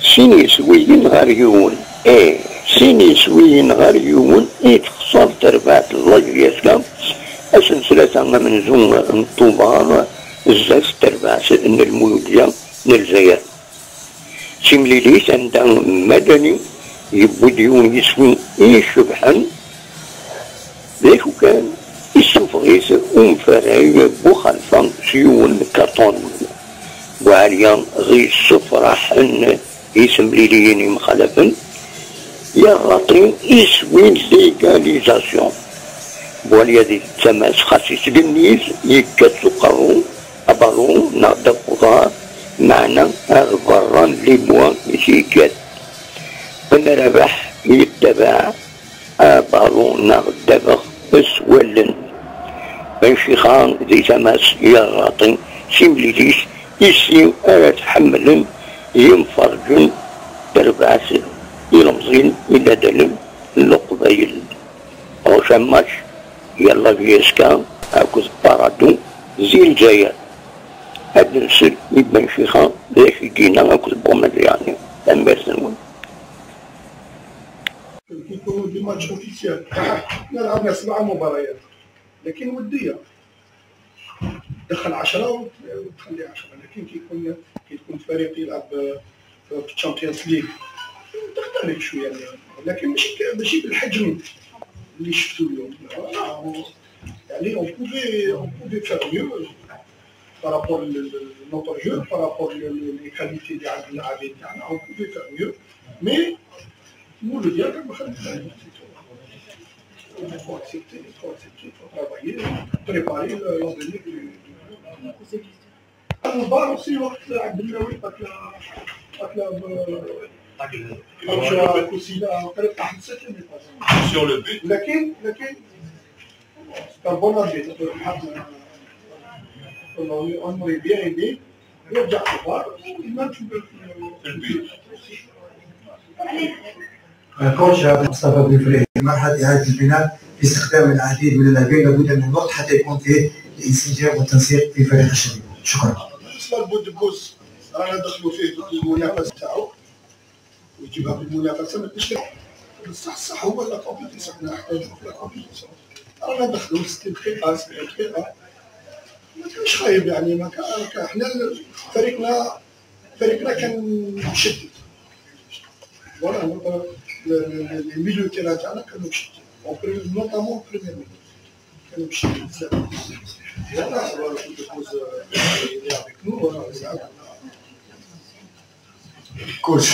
سين يسويين غير يون، سين يسويين غير يون يتخسر تربعت la JSK أسن ثلاثة من زون الطوبار زاف تربعت ان المولودية نالجزائر. سيمليليت عندها مدني يبوديون يسوي يشبحن ذاك وكان يسوفغيس ومفرعي بوخلفة سيون كارتون وعليا غي سفرح ان يسمليليين مخالفا يا الراطين يسوين ليغاليزاسيون بواليا دي تماس خاص يسجنيز يكاتسو قرو أبارو نغدا قضاء معنا أغبران لي بوان يسيكات ربح يتبع أبارو نغدا اسولن بن شيخان ذي تماس يا الراطين سيمليليش يسيو ألا تحملن ينفرجن تربعس يلمزين إلى دلم القبيل prochain match يلا JSK أكوز بارادو زي الجاية هاد نسل بن شيخان ذاك يجينا أكوز بومدياني أمبرسنون. كيكونوا des matchs officiels لعبنا 7 مباريات لكن ودية، دخل 10 وتخلي 10، لكن كي يكون فريق يلعب في ال Champions League تختلف شويه، لكن ماشي بالحجم اللي شفتو اليوم. يعني on pouvait faire mieux par rapport notre jeu، par rapport les qualités اللي عند اللاعبين تاعنا، on pouvait faire mieux، mais المولودية كان بخدمة. Il faut accepter, il faut accepter, il faut travailler, préparer l'avenir du البار aussi. وقت عبد الناوي قتل كوسيلا قريب طاح 7. Sur le but. لكن c'est un bon arbitre، الحق on aurait bien aimé يرجع الفار في ال but. coach مصطفى بن مرحلة إعادة البناء باستخدام العديد من اللاعبين، لابد من الوقت حتى يكون فيه الانسجام والتنسيق في فريق الشبيبة. شكرا. بالنسبة لبودبوز رانا ندخلوا فيه في المنافسة تاعو ويجيبها في المنافسة، ما تقدرش، بصح الصح هو la compétition، حنا نحتاجو في la compétition. رانا ندخلوا 60 دقيقة 70 دقيقة، ما كانش خايب، يعني ما كان حنا فريقنا كان مشتت، voilà، les milieux terrain تاعنا كانوا مشتتين، notamment première mi-temps كانوا مشتتين بزاف. voilà، بودبوز avec nous. coach.